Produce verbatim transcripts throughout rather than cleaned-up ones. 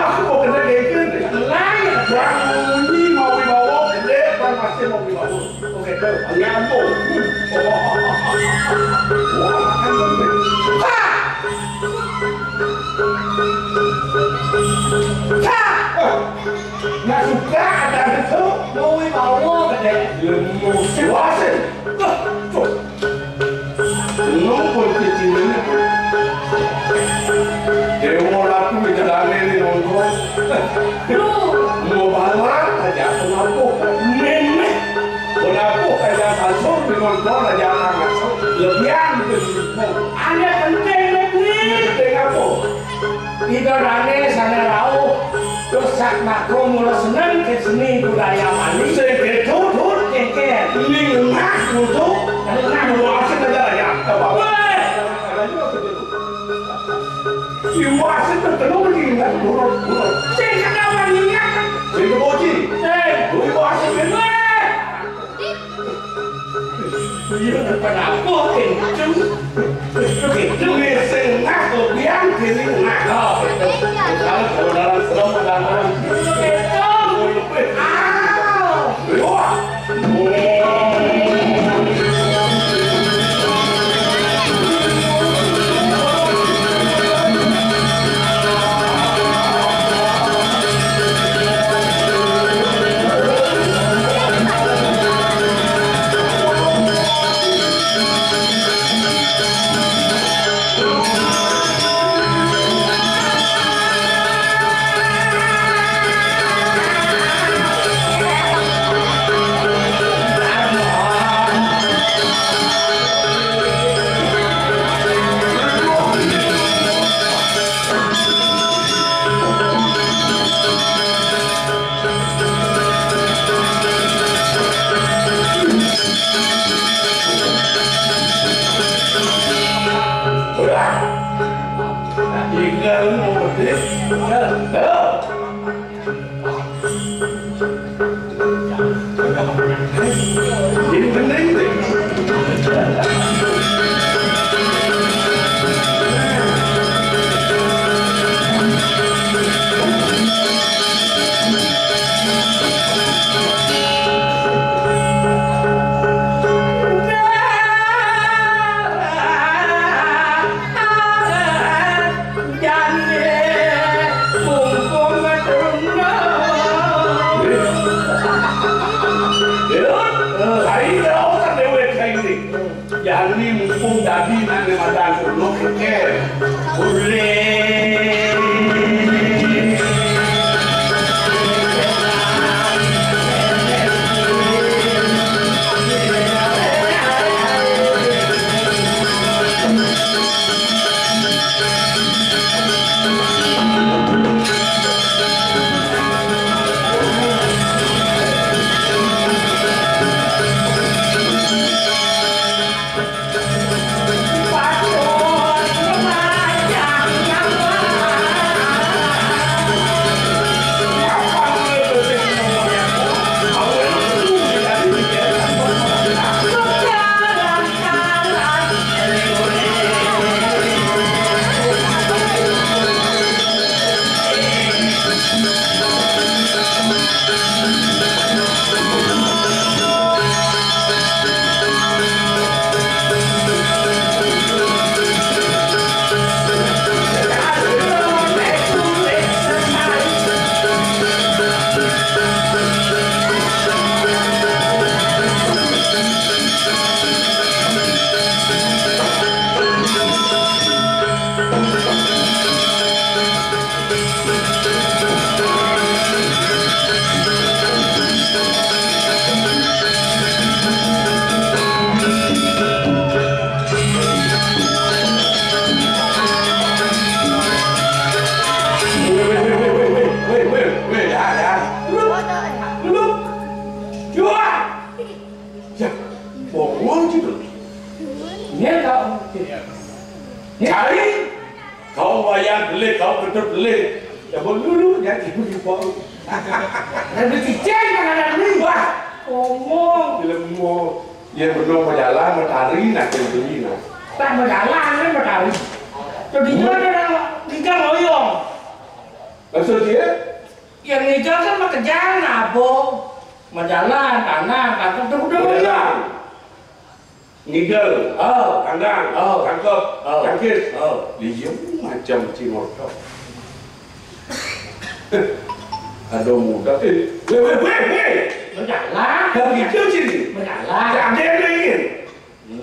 Aku mau kena geger nih. Lain. Bang Munyi mau wibawa, gede, Bang Masih mau wibawa. Oke, tuh. Nyambung. Wah, makan tuh. Ha! Ha! Nggak suka ada itu. Mau wibawa, gede. Lemu. Wasin. Tuh, tuh. Nungkul cicilannya. Dewa Ratu di dalamnya ini nongkrong. Lu mau bawa aja aku ngaku. Nenek. Mau ngaku aja kasur di nongkrong aja anak kasur. Lebihan ke sini. Ada penting nih. Penting apa? Ibaratnya sana rauh. Terus sak makro mula seneng ke seni budaya Bali. Sing gitu, Dut. Keke. Ini ngah, kutu. Ngah. Wasit aja lah ya. Apa-apa. Weh. Ada juga begitu. Si wasit bertemu begini, kan? Buruk, buruk. Sing kenapa niat? Sing keboci. Sing. Lu wasit, kan? Weh. Iya, kenapa, Kencung? Kencung. Ini sing ngah, lebihan, kiri ngah. Oh, gitu. Kalau saudara serem, saudara. Kencung. Ah. Wah. Tinggal mau gede. Ini bener ini. Jani mumpung ngetuna. Ayo, ayo, tak dewek kayak ini. Jani mumpung dadi nang madan uluk, oke. Boleh. Weh, weh, weh, weh, weh, ya, ya. Lu, lu, jual. Ya, bohong gitu. Ini tau. Cari. Kau wayang belik, kau gedut belik. Ya, mau lulu, ya, ibu di bawah. Lebih cicing, mana ada beli. Wah, ngomong. Ilmu. Ya, bener mau jalan, mau tari, nak beli, nah. Tak mau jalan, kan mau tari. Jadi, gimana orang tiga loyong? Maksud dia? Yang ngigel kan mah kerjaan, nabung, majalan, tanam, tangkep, udah, udah, udah. Majalan. Ngigel. Oh. Tanam. Oh. Tangkep. Oh. Tangkis. Oh. Liu macam cimortok. Ada muda. Eh, weh, weh, weh, weh. Majalan. Dah gitu sini. Majalan. Jangan dia main.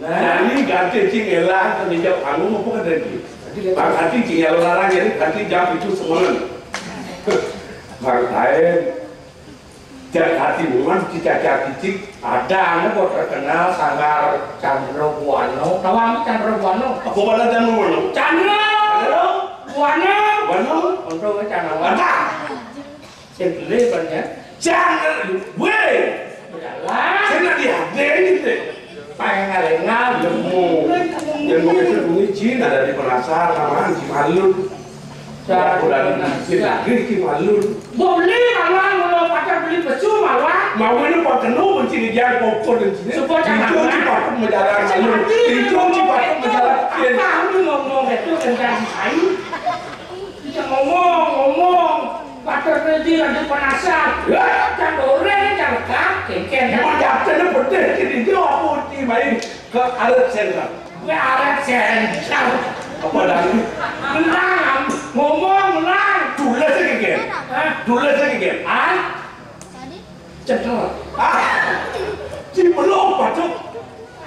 Nah. Jadi ganti cing elah, tadi jam anu apa kata dia? Bang, ganti cing elah larang, jadi ganti jam itu semangat. Bang Taen, jak hati bulan, cica-cica cicik, ada anu kok terkenal sanggar Chandra Buana. Tahu anu Chandra Buana? Apa pada Chandra Buana? Chandra Buana. Buana? Untuk Chandra Buana. Apa? Sing beli banyak. Jangan, weh. Yalah. Saya nak dihaden gitu. Pengen ngalengan. Ilmu. Ilmu itu bunyi jin ada di penasar, sama si malu. Aku dari nasir lagi si malu. Boleh malah kalau pakai beli pesu malah. Mau ini pak kenu mencini dia kokor dan sini. Supaya itu jangan. Cepat menjalan malu. Itu cepat menjalan. Apa lu ngomong itu tentang si Sayu? Bisa ngomong, ngomong. Pater Redi lagi penasaran. Lah, can goreng, can lekang, kengken, kan? Mau jatuhnya pedih, jadi dia apa uti main ke alat senter. Gue alat senter. Apa dah ini? Menang, ngomong menang. Tulis lagi, Gen. Hah? Tulis lagi, Gen. Ah? Cendol. Ah, si belum, Pak Cuk.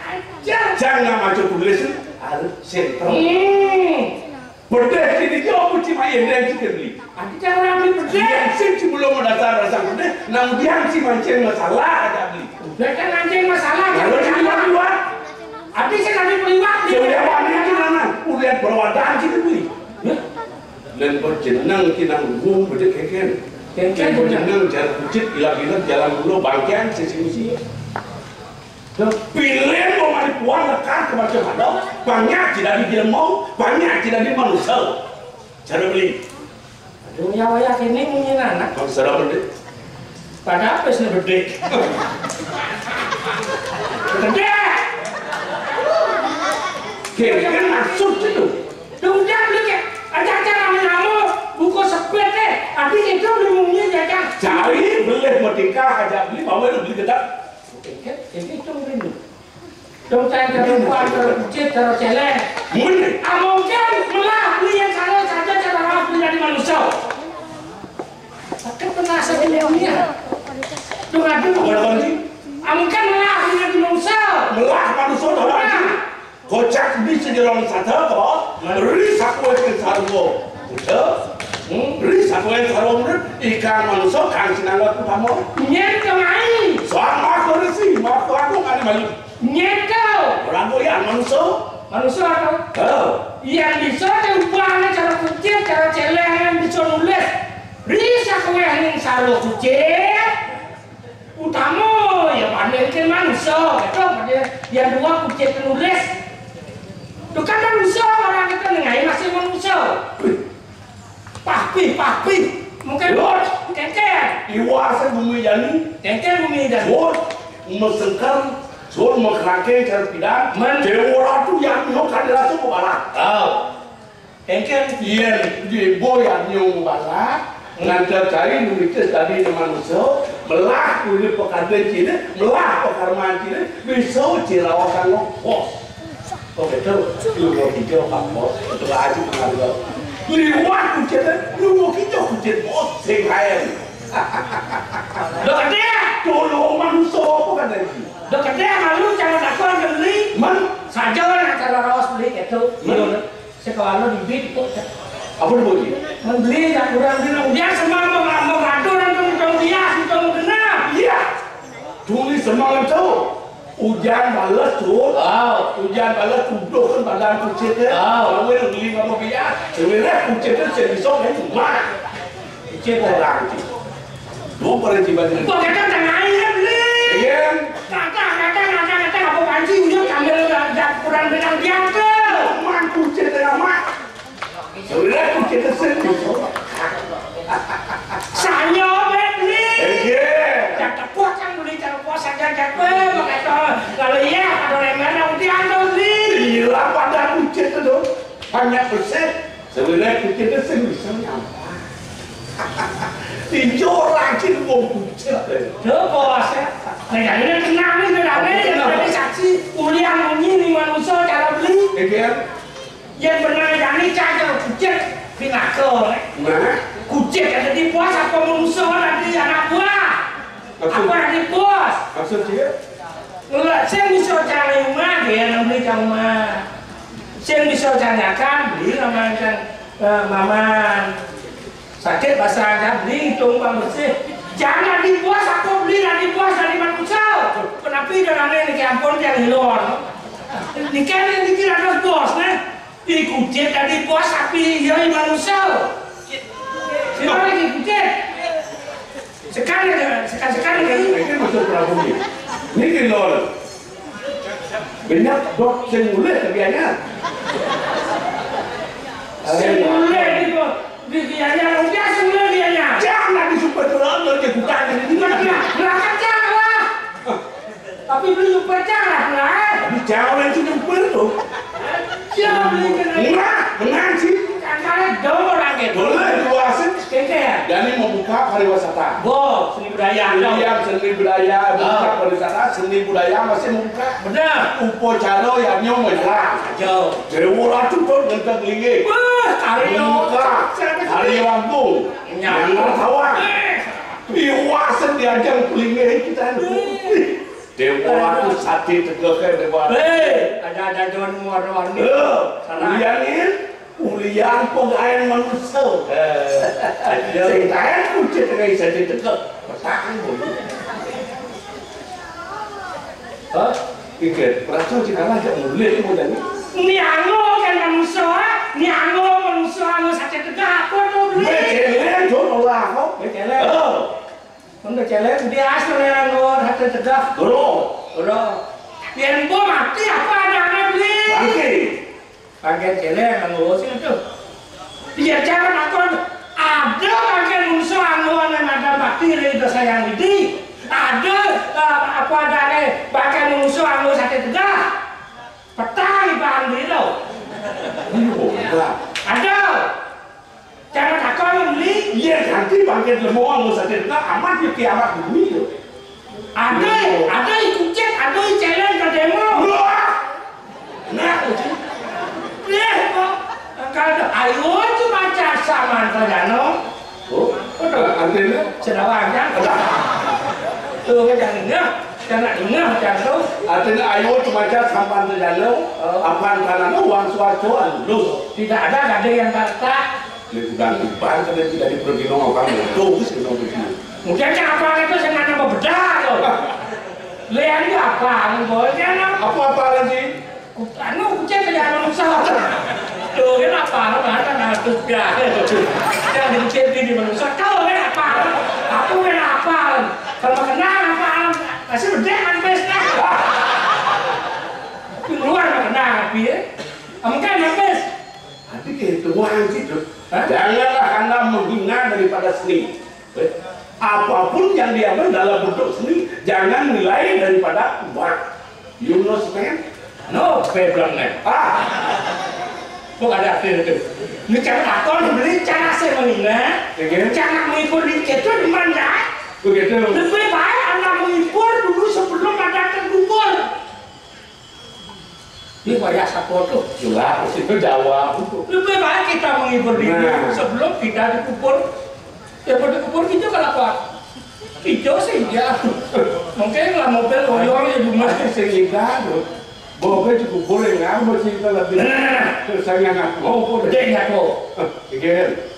Ajar. Jangan macam tulis, alat senter. Hmm. Bedeh sini jauh pun cuma yang dia juga beli. Aku jangan ambil bedeh. Yang sing sebelum dasar dasar bedeh, nang dia si mancing masalah ada beli. Udah kan mancing masalah, kalau jangan cuma dua. Habis saya nanti beli waktu. Yang dia pakai itu nana, udah berwadah kita beli. Hah? Dan berjenang kita ngomong bedeh keken. Keken. Dan berjenang jalan kucit, ilang-ilang jalan dulu bangkian sisi-sisi. Pilih mau mari puan lekat ke macam mana? Banyak tidak di ilmu, banyak tidak di manusia. Cara beli. Aduh, ya wayah ini mungkin anak. Bangsa apa deh? Pada apa sih bedek? Bedek. Kira-kira maksud itu. Dong dia beli ke. Aja aja rame-rame buku sepet deh. Habis itu beli mungkin jajan. Cari beli mau tingkah aja beli mau beli gedang. Ini itu rindu. Dong saya terus kuat terus kucit terus celeng. Mun. Ah mungkin melah beli yang salah saja cara maaf beli dari manusia. Pakai penasa di dunia. Dong aduh. Apa lagi? Ah mungkin melah beli dari manusia. Melah manusia apa lagi? Kocak bisa jalan sata kok. Ri sakwe ke sarwo. Udah. Hmm? Ri sakwe sarwo menurut ikan manusia kan sinangga utama. Nyen kemai. Sama kondisi, mau aku kan malu. Nyen kau. Orang goyang manusia. Manusia apa? Oh. Yang bisa diubahnya cara kucing, cara celengan bisa nulis. Ri sakwe ning sarwo kucing. Utama ya panen ke manusia, gitu, pada yang dua kucing penulis. Itu kan manusia orang kita nengai masih manusia. Wih, papi, papi. Mungkin Lord. Kengkeng. Iwa asa bumi jani. Kengkeng bumi jani. Lord, mesengkar, Lord mekerangke cara pidan. Men. Dewa ratu yang nyo kan ratu ke barat. Oh. Engken yen di boyan nyong bala, ngantar cari numitis tadi ne manusia, melah kulit pekade cine, melah pekarman cine, bisa cirawasan lo bos. Oh betul, lu mau hijau pak bos, itu aja pengaruh. Liwat kucitnya, lu mau hijau kucit bos, sing haen. Dokter, tolong manusia apa kan lagi? Dokter, malu cara takon beli. Man, saja lah cara rawas beli itu. Man. Iya. Sekolah di bit kok. Apa dia bagi? Membeli tak kurang bilang dia semua mau mau ngatur untuk untuk dia untuk kena. Iya. Tulis semalam tu. Ujan balas tu. Ah. Ujan balas tuduh kan badan kucit ya. Ah. Lalu yang beli apa biar. Sebenarnya kucit tu saya bisa main rumah. Kucit orang tu. Dua orang jibat ni. Kok kata tengah air beli? Iya. Kata kata kata kata apa panci udah ambil kurang bilang dia tu. Man kucit tengah mak. Sudah kita sendiri. Saya beli. Iya. Yang tepuk yang beli tepuk saja jago begitu. Kalau iya ada remeh yang dia tu beli. Iya pada kucit tu. Banyak bersih. Sebenarnya kucit tu sendiri. Tinjo lagi wong kucit. Lho, Bos. Lah, ya ini tenang nih, tenang nih, yang tadi saksi ulian munyi nih manusia cara beli. Iya. Yang benar yang ini cacar kucit pinaka. Nah. Kucit ada di bos apa manusia nanti anak buah? Maksud? Apa ada di bos? Maksud dia? Lah, sing bisa cari rumah dia, nang beli cang rumah. Sing bisa cari akan beli sama kan, eh, maman. Sakit bahasa aja beli hitung bang bersih. Jangan di bos, aku beli lah di bos dari manusia. Kenapa dia rame ini, ya ampun, yang hilor. Ini kan ini kira ada bos, nah. Ikuti tadi bos, tapi iya, iya manusia. Sira lagi ikuti. Sekali, sekali, sekali lagi. Ini maksud Prabu nih. Ini hilor. Banyak dok sing mulih tapi hanya. Sing mulih di bos. Di biaya rupiah sing mulih biaya. Jangan disumpah terlalu, dia bukan ini. Bukan dia. Lah, kan jangan lah. Tapi beli lupa cara lah. Ini jauh yang sudah lupa tuh. Siapa beli kena? Enggak, enggak sih. Kan kalian dong orang gitu. Boleh luasin. Keke ya? Dan ini mau buka pariwisata. Bo, seni budaya. Iya, seni budaya, buka pariwisata, seni budaya masih mau buka. Benar. Upacara yang nyoba lah. Jauh. Dewa Ratu pun ngentak lingi. Wah, Aryo. Buka. Aryo Agung. Nyata. Nyata. Iwasen diajang kuliner kita. Dewa Ratu sate tegak ya, Dewa Ratu. Hei, ada-ada John warna-warni. Eh, ulianin, ulian pengain manusia. Eh, aja. Sing tahan kucit dengan sate tegak. Petang, boy. Hah? Pikir, perasaan si kalah aja mulai itu mau jadi. Ini anu kan manusia, ini anu manusia, anu sate tegak, apa tuh, beli? Gue celeng, John, olah, kok. Gue celeng. Oh. Mun kecelen biasa ya ngor hati tegak. Bro. Bro. Yen gua mati apa ada anak beli? Bangke. Bangke celeng nganggo sing itu. Dia jangan akon ada bangke musuh anu anak ada mati dari dosa yang ini. Ada, eh, apa ada nih bangke musuh anu sakit tegak. Petang iban dino. Iya, Pak. Ada. Cara takon beli. Iya, ganti bangkit lemo anu sadéréng amat yo kiamat bumi yo. Ada, ada ikutin, ada celeng ke demo. Wah. Nah, uji. Deh, kok. Kalau ayo cuma cak sama Antoyano. Oh, artinya? Sedawang ya. Tuh, kan enggak. Karena ingat kan tuh. Artinya ayo cuma cak sama Antoyano. Oh. Apa karena uang suatu lulus. Tidak ada gading yang tak Ini bukan iban kan tidak dipergi nong orang itu sih nong itu. Mungkin kan apa itu saya nanya mau bedah loh. Lihat itu apa? Boleh kan? Apa apa lagi? Anu kucing kayak manusia. Tuh kan apa? Mana kan harus ya. Yang dicet di manusia. Kau kan apa? Aku kan apa? Kalau kenal apa? Masih bedek kan pes. Keluar kenal tapi ya. Mungkin pes. Tapi kayak itu wajib loh. Hah? Janganlah anda menghina daripada seni. Eh, apapun yang diambil dalam bentuk seni, jangan nilai daripada uang. You know, man? No, problem, man. Ah, kok ada arti itu? Ini cara akon beli cara saya menghina, iya, cara menghibur di itu di mana? Begitu. Lebih baik anda menghibur dulu sebelum anda terkubur. Ini wayah sapa tuh? Jelas itu jawab. Lebih baik kita menghibur diri, nah, sebelum kita dikubur. Ya pada kubur kita kenapa? Kita sih ya. Mungkin lah mobil oyong ya di rumah. Sing indah tuh. Bawa ke kubur yang ngapa sih kita lebih? Nah, nah, nah. Terus saya ngaku. Oh, kok dia ngaku? Pikir.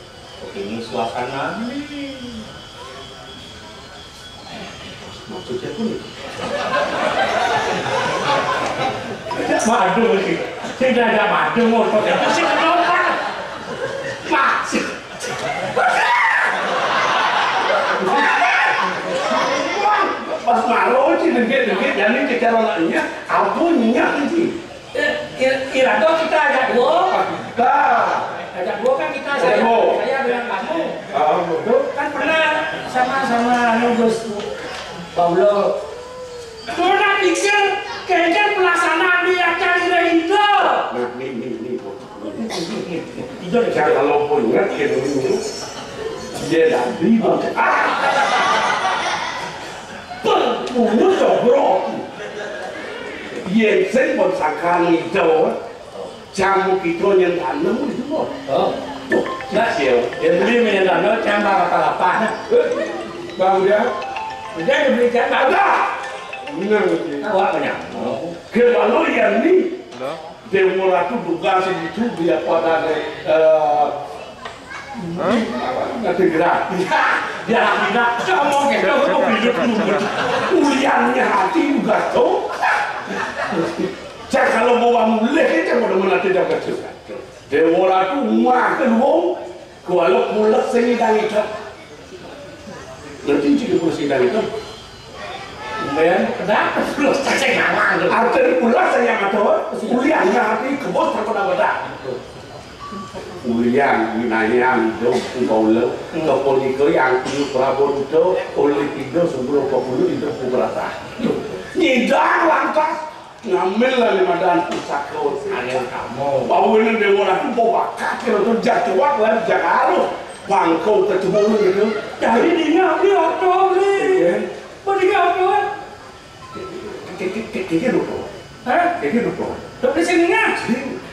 Ini suasana nih. Maksudnya pun tidak madu sih. Tidak ada madu motor itu sih kenapa? Masih. Pas malu sih dengkit-dengkit jadi kejar anaknya, aku nyenyak sih. Eh, i-, ira tuh kita ajak gua. Kita. Ajak gua kan kita, saya, saya dengan kamu. Ah, betul. Kan pernah sama-sama anu Gus Paulo. Pernah pikir kejar pelaksanaan di acara ira itu. Nah, ini, ini, ini, Bu. Itu ya, kalau pun ingat ya dulu. Yén dadi, Bang. Ah! Pengkulu jogro. Yén sing pun sangkan ngidul. Jamu kita nyentana itu, Bang. Oh. Tuh, nah, sial. Dia beli menyentana, cang bakal apa, nah? Eh, Bang, dia. Dia dibeli cang bakal. Ada. Menang, sih. Awak banyak. Oh. Kalau yang ni, Déwa Ratu dugas itu dia pada, eh, nanti gerak. Dia tidak. Kamu kira aku bilut lumut. Uliannya hati juga tuh. Cak kalau bawa mulih itu mudah-mudahan tidak kacau. Déwa Ratu muah ke luar. Kuala pulak sing idang itu. Nanti jadi pulak sing idang itu. Kemudian, kenapa pulak sing ngawang tu? Arti pulak sing yang ada, kuliah yang arti kebos tak pernah beda. Kuliah, winayang, hidup, kumpul, kepoliko yang tinggi Prabowo itu, oleh tiga sebelum pokoknya hidup kuberata. Nyidang lantas. Ngambil lah lima dan pusaka. Angin kamu. Bau ini Déwa Ratu bau bakat kira tu jatuh lah jaga arus. Bangkau kecebur gitu. Jadi dia dia apa ni? Iya. Apa dia apa? Kiki lupa. Hah? Kiki lupa. Tapi sini nggak?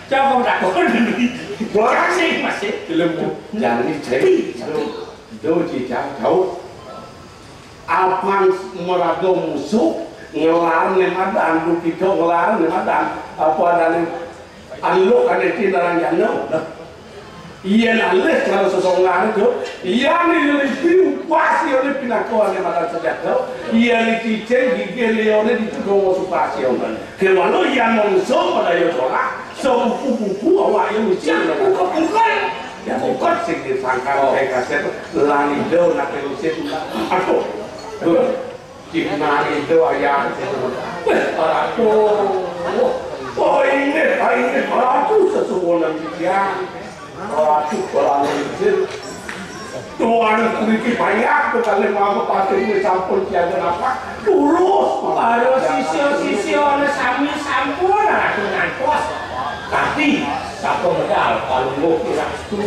Jangan kau takut. Wah. Kasih masih. Ilmu. Jangan dicari. Do cicak tahu. Apang maraga musuh ngelarne madan, dukita ngelarne madan, apa adane anu kane tindaran jana. Iya nalih kalau sesongan itu, iya ni lebih upas iya ni pinaka ane madan senjata, iya ni cicing gigi iya ni dituduh masuk pasir. Kewalo iya mongso pada iya tolak, sebuku-buku awak iya mesti. Buka-buka. Ya, bukan sing disangka kayak kaset, lani do nak terusin. Aduh. Duh. Cik nari do ayah. Weh, aduh. Oh, ini, ini, aduh, sesuwonan dia. Aduh, orang itu. Tuan kuriki banyak tu kali mau pakai ini sampun tiada napa. Terus. Baru sisio-sisio ana sami sampun aku ngantos. Tapi sapa medal palungguh kira tu.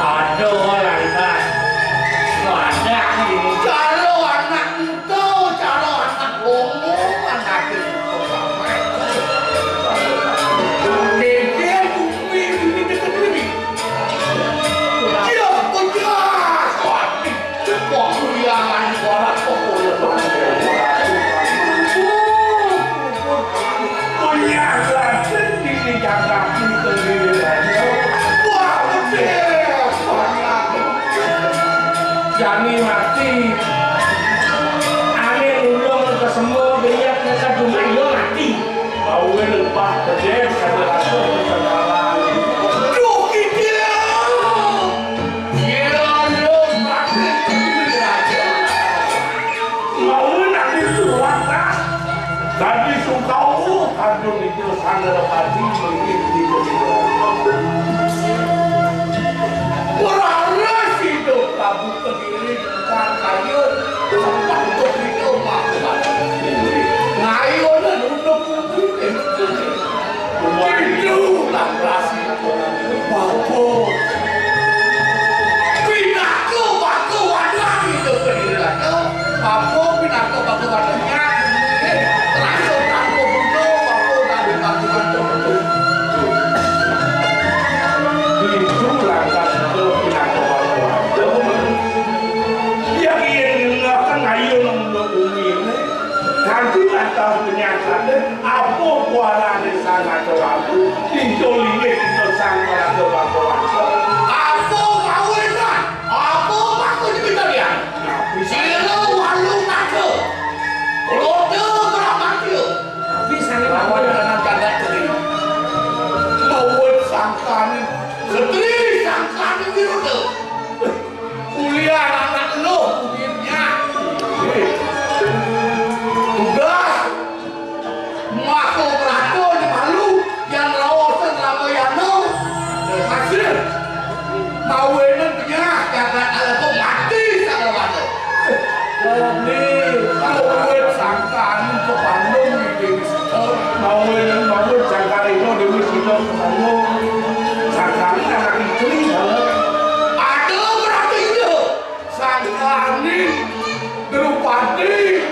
Aduh, lantas. Wadah ini. Calo anak ento, calo anak lomo, anak itu. Dede bumi ini deket diri. Dia pejas. Wah, kuliahan suara pokoknya. Punya sendiri jaga sendiri. Wah, betul. Jani mati. Ane ulung ke semua banyak kata cuma iya mati. Bau lupa gede kata rasa keselamatan. Duh, gitu. Iya, lu mati sendiri aja. Mau nanti surat, Kak. Tadi sungkau, aduh, itu sanggar padi, mungkin di Merana sido Prabu Kediri tukang kayu, sempat begitu mah. Ngayunan udah putih. Itu lah berhasil. Bagus. Pinaka batu wadah itu penilaiannya. Apa pinaka batu wadahnya? Eh, rasa tanpa guna, apa tadi batu wadahnya? Itu lantas itu pinaka batu wadah. Yang ingin mendengarkan ayo nang bumi ini. Kanthi lantas penyakate, apa kualane Sang Raja Ratu, pintu linggih kita Sang Raja Bangkowangsa? Apa kawinan? Apa maksud kita dia? Sira walu naga. Roda Bramantya. Tapi sane lawan dengan jagat tadi. Mawon sangkane. Setri sangkane Wiruda. Kuliah anak luh, kudinya. Tugas. Mako merata di malu, yang rawasan Ramayana. Hasil. Mawinan penyah, jagat alam tu mati, salah mana. Kalau beli, kalau duit sangkaan, ke Bandung, di Dewi Sita. Mawinan, mawin sangkaan itu, Dewi Sita, ke Bandung. Sangkaan anak istri, kalau. Ada berarti iya. Sangkaning Drupadi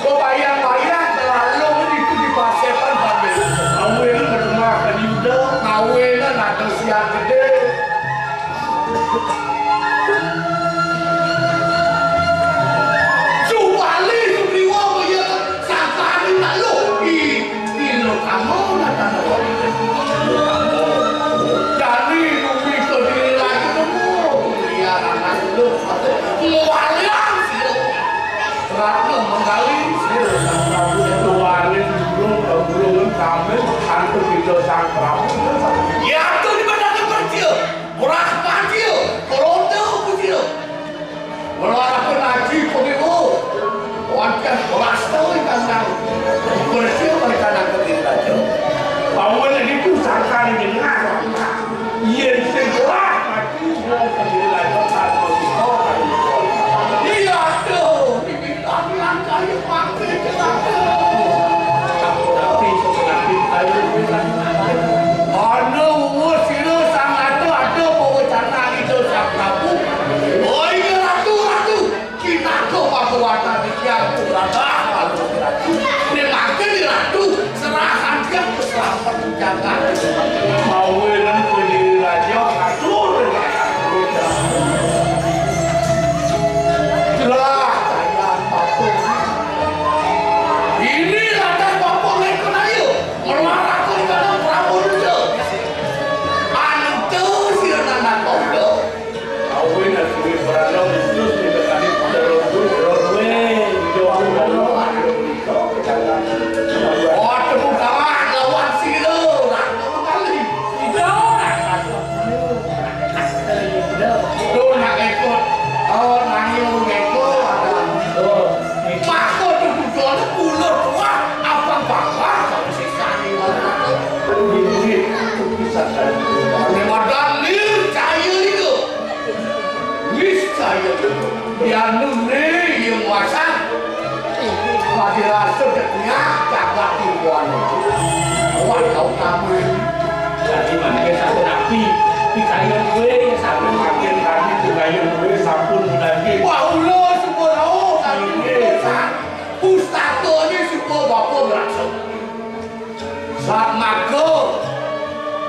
kebayang-bayang terlalu itu dipasekan sambil ngawin ke rumah ke Yuda, ngawin ada siang gede. Subali Sugriwa kaya sangkaning nak lu. Ih, Ilo kamu nak tahu. Dari bumi ke diri lagi nemu. Biar anak lu. Mualian sih. Ratna menggali sih. Tuanin dulu, dulu kami, antu kita sang Prabu. Ya, tu di mana dia percaya? Murah mati. Kau taman. Tadi mangke sampun api. Pikayan kue ya sampun makin tadi pikayan kue sampun menanti. Wah, ulo sumpah rauh tadi desa. Pustaka ini sumpah bapa merasa. Saat maka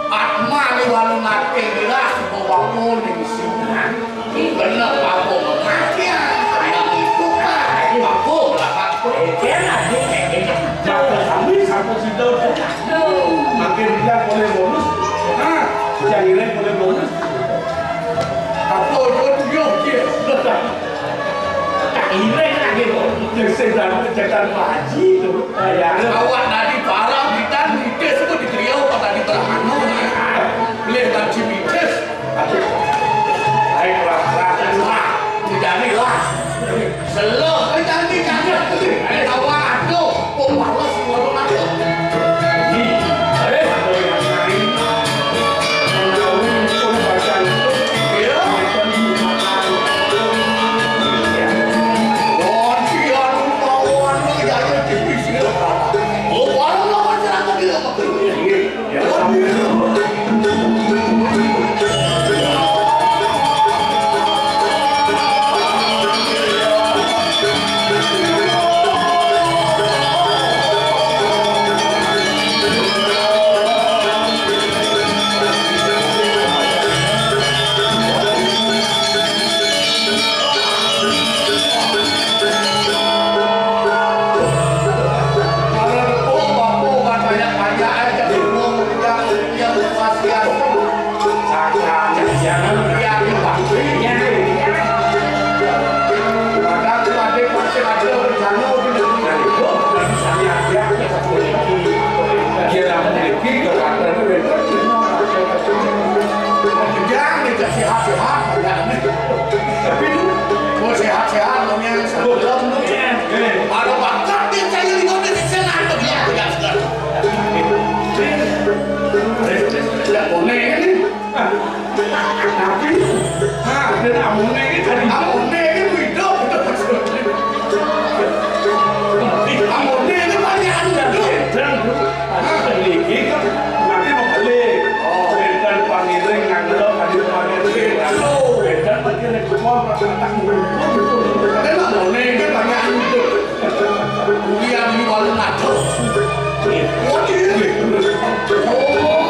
Atma liwalunate mirah sumpah bapa ning sinah. Bener bapa mengajian. Anak itu kan bapa lah bapa. Maka kami satu situ. Makin dia boleh bonus. Nah, yang ini boleh bonus. Apa dia dia dia. Tak iring lagi kok. Yang sedang cekan Pak Haji tu. Ya. Awak tadi parah kita mitis tu di beliau pas tadi beranu. Boleh tak mitis. Aduh. Baiklah, lah. Wah, tidak ni lah. Selok, eh, jangan ni, jangan. Eh, awak aduh. Oh, malas, malas, malas. Ni, eh, ada yang lain. Jangan sehat-sehat, tapi itu mau sehat-sehat, maunya sebelum kalau bakat dia saya lima menit senang tuh dia tidak segar. Tidak boleh ini. Tapi, ah, dia nak boleh ini tadi. Ah, boleh ini hidup. Amune iki pancen anu jadul. Jadul. Iki kan nanti mau beli. Oh, wédon pangiring nganggo hadir pangiring. Wédon iki nek kepon tak ngurung. Tapi amune iki pancen anu jadul. Kuliah di Walunado. Oh, iya. Oh.